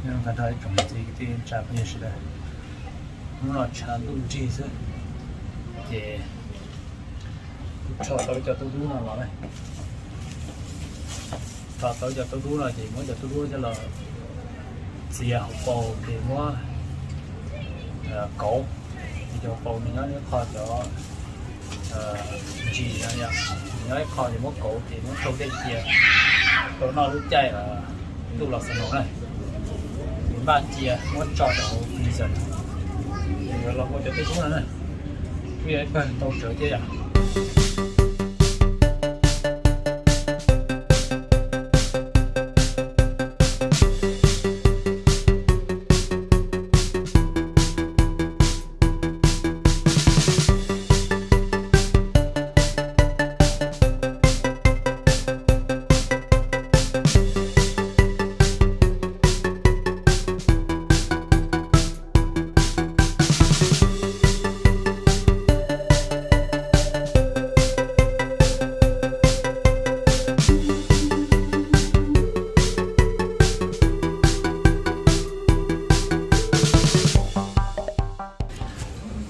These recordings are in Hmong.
Nyob zoo tag nrho ib tsoom niam txiv kwv tij neej tsa phooj ywg sawv daws, hnub no tshav ntuj nrig xwb, ces kuv rho tau ib co tub dub no los na. Rho tau ib co tub dub no ces muab cov tub dub coj los txiav hauv paus ces muab kauv. Ces cov hauv paus nws nyob ib qho cov ntsis no yom, nws nyob ib qho ces muab kauv ces muab tsau dej cia rau noj lub caij ntuj los snow na. Ces npaj cia muab tso rau hauv freezer, ces yuav los ua cov tub dub no na. Kuj yog ib pawg tau tsawv thiab yom.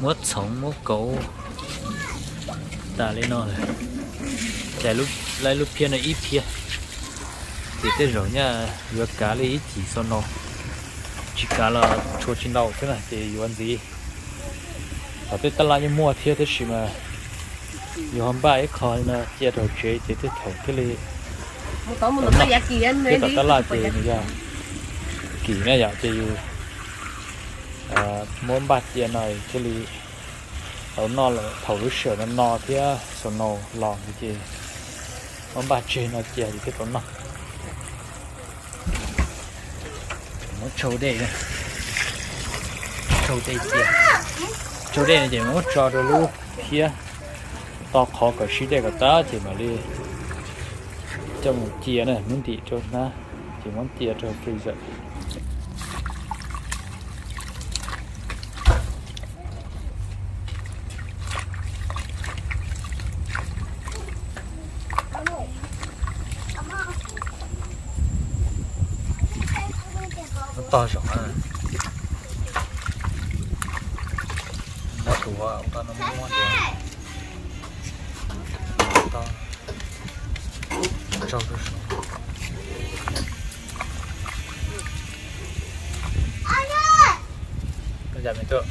Muab txhoov muab kauv tas li no lawm, ces laib lub phiab no ib phiab, ces tej zaum nyaj yuav kav li ib cim snow, tsis kav los tshuav tsis ntau xwb na ces yuav ntxiv. Tom tej tab laj yeej muaj thiab tab sis mas yus ho npaj ib qho no cia rau tsev ces tej thaum thiaj li, thiab tom tab laj ces nws yog kim na yom, ces yus muab npaj cia no thiaj li tau noj lawm thaum lub sij hawm no no thiab snow los ces muab npaj tseg no cia ces thiaj tau noj. Muab tsau dej, tsau dej cia, tsau dej no ces muab tso rau lub phiab to qhov kom sib dej kom tag ces mam li coj mus cia na, muab ntim rau hnab ces muab cia rau freezer. Tog zoo na. Nyob tus ua tau no muab tias tog tsaug rau saum. Tau yam me tuaj.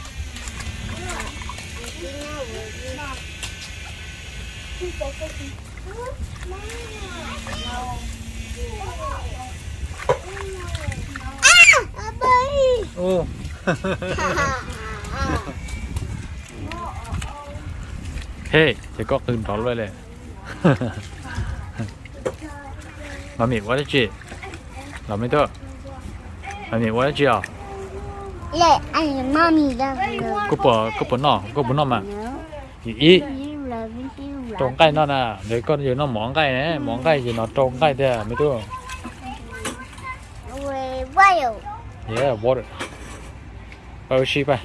Ub. He, ces koj qw nrov luaj li. Mas mim ua dab tsi? Los me tuaj. Mas mim ua dab tsi os? Koj puas, koj puas noj, koj puas noj mas? Ib, rau nqaij noj na, ntawd koj yuav noj mov nqaij ne, mov nqaij ces no rau nqaij tiag me tub. Yeah, water. Pab ua si pab.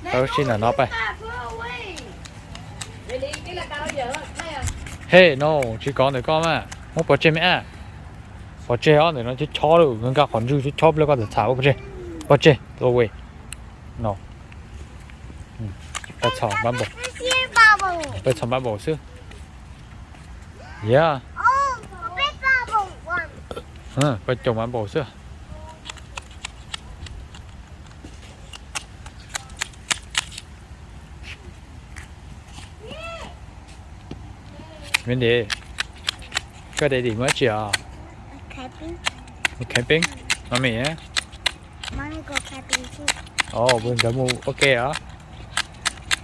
Pab ua si ntawm no pab. He no, tsis kov ntawm koj mas muab pov tseg me ab. Pov tseg os, ntawm no chob chob lawm, nkag qhov ntswg chob chob pliag koj txham txham pov tseg. Pov tseg, go away. No. Paj txhom bubble. Paj txhom bubble xwb. Yeah. Paj caum bubble xwb. Wendy, koj daddy mus dab tsi os? Mus camping. Mommy ne? Ov, nkawd mus ua ke os.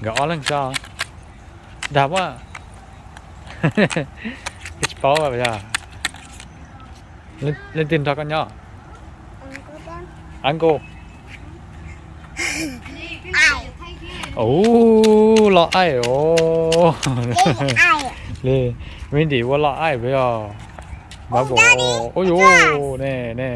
Nkawd ob leeg xwb. Dag mas. Koj tsis paub yog leej twg nrog koj nyob? Uncle. Ub, los aim os. Li Wendy ua los aim yog. Marble. Ub yus ne ne.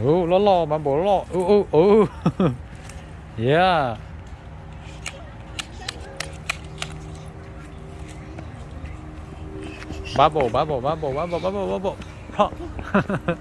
Ub, loj loj, marble loj. Yeah. Bubble, bubble, bubble, bubble, bubble, bubble. Plop.